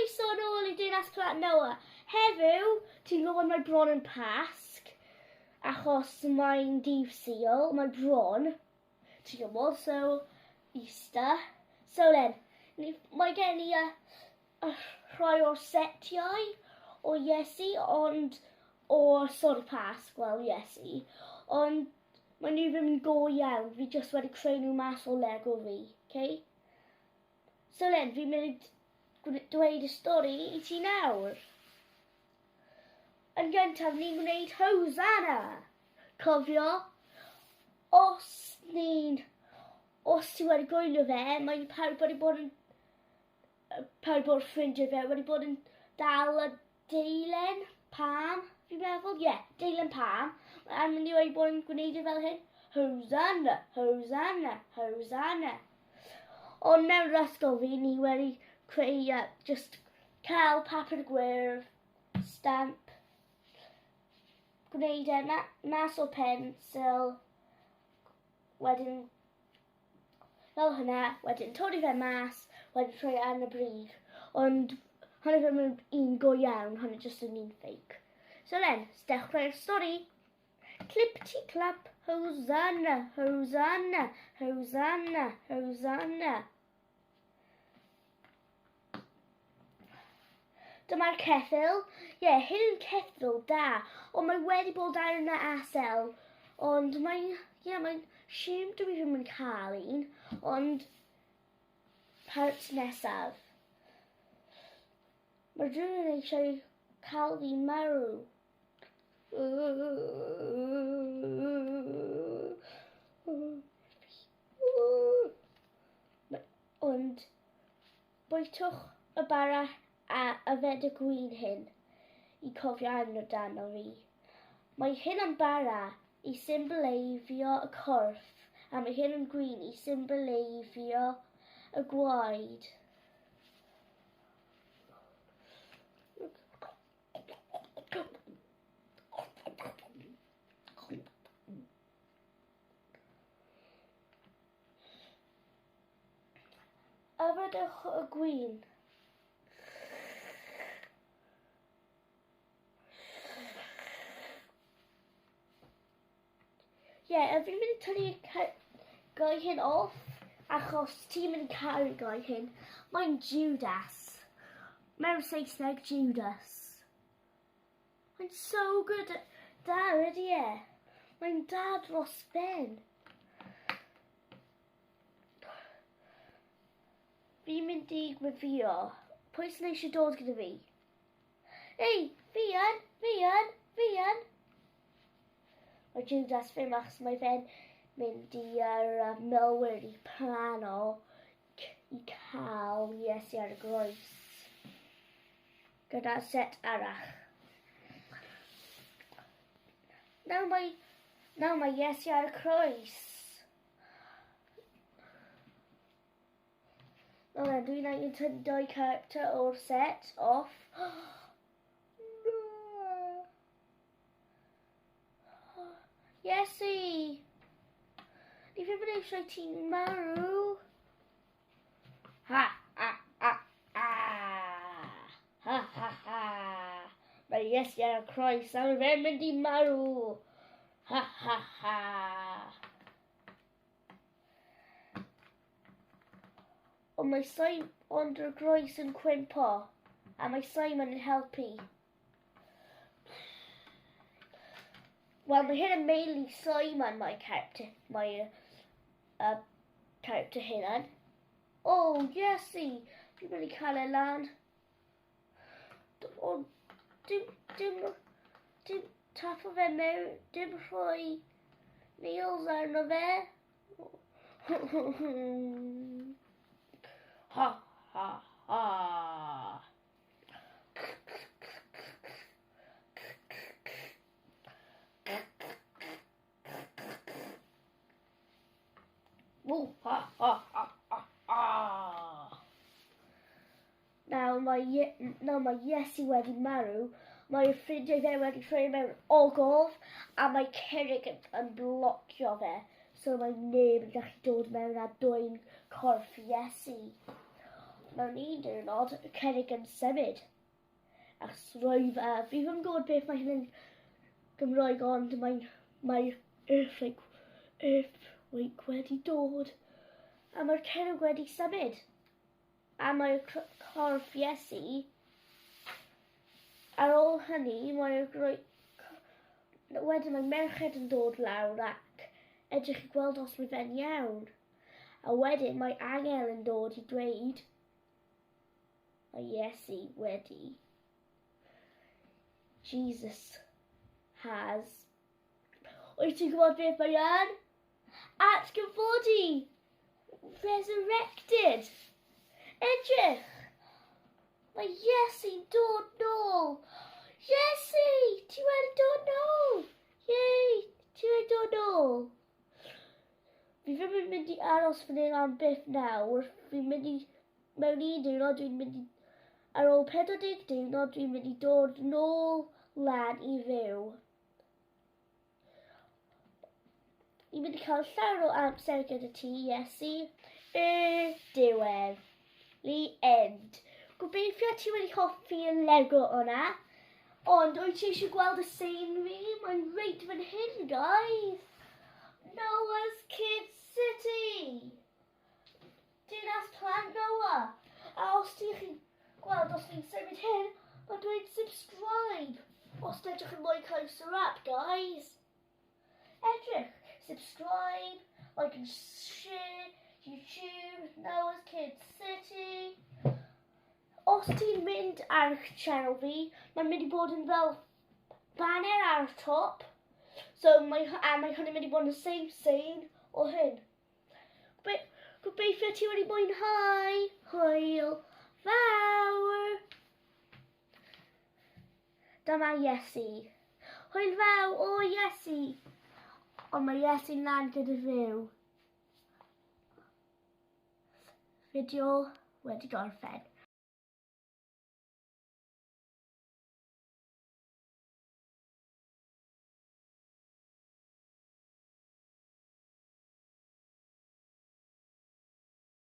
Croeso yn ôl i Deyrnas Plant Noah. Heddiw, ti'n gwybod mae bron yn Pasg, achos mae'n dydd Sul, mae bron, ti'n gwybod, so Easter. So then, ni, mae gen i uh, rhai o'r setiau o Iesu, ond o, sorry, Pasg, wel, Iesu, ond mae nhw ddim yn go iawn, fi jyst wedi creu nhw mas o Lego fi, okay? So then, fi'n mynd i dweud y stori i ti nawr. Yn gyntaf, ni'n gwneud Hosanna. Cofio, os ni'n... Os ti wedi gwylio fe, mae pawb wedi bod yn... Pawb o'r ffrindiau fe wedi bod yn dal y deilen palm, fi'n meddwl. Ie, yeah, deilen palm. A mynd i wedi bod yn gwneud e fel hyn. Hosanna, Hosanna, Hosanna. Ond mewn yr ysgol fi, ni wedi creu uh, just cael papur gwyrdd, stamp, gwneud e ma mas o pensil, wedyn Fel hynna, wedyn torri fe mas, wedyn rhoi ar y brig. Ond hwnna ddim yn un go iawn, hwnna jyst yn un fake. So then, dechrau'r stori. Clip ti clap, Hosanna, Hosanna, Hosanna, Hosanna. Dyma'r ceffyl. Ie, yeah, hyn yn ceffyl da. Ond mae wedi bod ar yna asel. Ond mae'n... Ie, yeah, mae'n shame dwi ddim yn cael un. Ond part nesaf. Mae rhywun eisiau cael fi marw. Ond Bwytwch y bara a yfed y gwin hyn i cofio amdano fi. Mae hyn yn bara i symboleiddio y corff, a mae hyn yn gwin i symboleiddio y gwaed. Yfedwch y gwin. Ie, yeah, fi'n mynd i tynnu goi hyn off, achos ti'n mynd i caru goi hyn. Mae'n Judas. Mewn Saesneg, Judas. Mae'n so good. Da, ydy e? Mae'n da dros ben. Fi'n mynd i gwefio. Pwy sy'n eisiau dod gyda fi? Ei, fi yn, fi yn, fi yn. Mae Judas ddim achos mae fe'n mynd i'r uh, milwyr i plano i cael Iesu ar y groes. Gyda set arall. Nawr mae, nawr mae Iesu ar y croes. Wel then, dwi'n angen tynnu doi character o'r set off. No. Iesu! Ni ddim yn eisiau ti'n marw. Ha, ha, ha, ha. Ha, ha, ha. Mae Iesu ar y croes a mae fe'n mynd i marw. Ha, ha, ha. Ond mae Simon ond y groes yn cwympo a mae Simon yn helpu. Wel, mae hyn yn mainly Simon, mae character, mae uh, character hynna'n. Oh, Jesse! Fi'n mynd i cael e lan. Ond dim, dim, dim tapo fe mewn, dim rhoi nails arno fe. Ha, ha, ha. Ww, ha, ha, ha, ha, ha. Nawr mae, nawr mae Iesu wedi marw, mae ei ffrindiau fe wedi rhoi e mewn ogof a mae cerrig yn, yn blocio fe. So mae neb yn gallu dod mewn a dwyn corff Iesu. Mewn un diwrnod, y cerrig yn symud. Achos roedd, fi ddim yn gwybod beth mae hyn yn Gymraeg ond mae'n mae earthquake, earthquake wedi dod a mae'r cerrig wedi symud. A mae'r corff Iesu, ar ôl hynny, mae'r wedyn mae merched yn dod lawr ac edrych i gweld os mae fe'n iawn. A wedyn mae angel yn dod i dweud, mae Iesu wedi. Jesus has. Wyt ti'n gwybod beth mae yn? Atgyfodi! Resurrected! Edrych! Mae Iesu'n dod nôl! Iesu! Ti wedi dod nôl! Yay! Ti wedi dod nôl! Fi ddim yn mynd i aros fan hyn am byth nawr. Fi'n mynd i... Mewn un diwrnod dwi'n mynd i... Ar ôl 40 diwrnod dwi'n mynd i dod nôl lan i fyw. Ni'n mynd i cael llawer o amser gyda ti, Iesu. Y diwedd. The end. Gobeithio ti wedi hoffi y Lego yna. Ond wyt ti eisiau gweld y sein fi? Mae'n reit fan hyn, guys. Noah's Kids City. Dinas Plant Noah. A os ti chi'n gweld os fi'n symud hyn, mae'n dweud subscribe. Os ydych chi'n moyn closer up, guys. Edrych, subscribe, like and share, YouTube, Noah's Kids City. Os ti'n mynd ar channel fi, mae'n mynd i bod yn fel banner ar y top. So mae hwn yn mynd i bod yn y same scene o hyn. Gobeithio ti wedi mwynhau. Hwyl fawr. Dyma Iesu. Hwyl fawr o Iesu. Ond mae Iesu'n lan gyda fyw. Fideo wedi gorffen.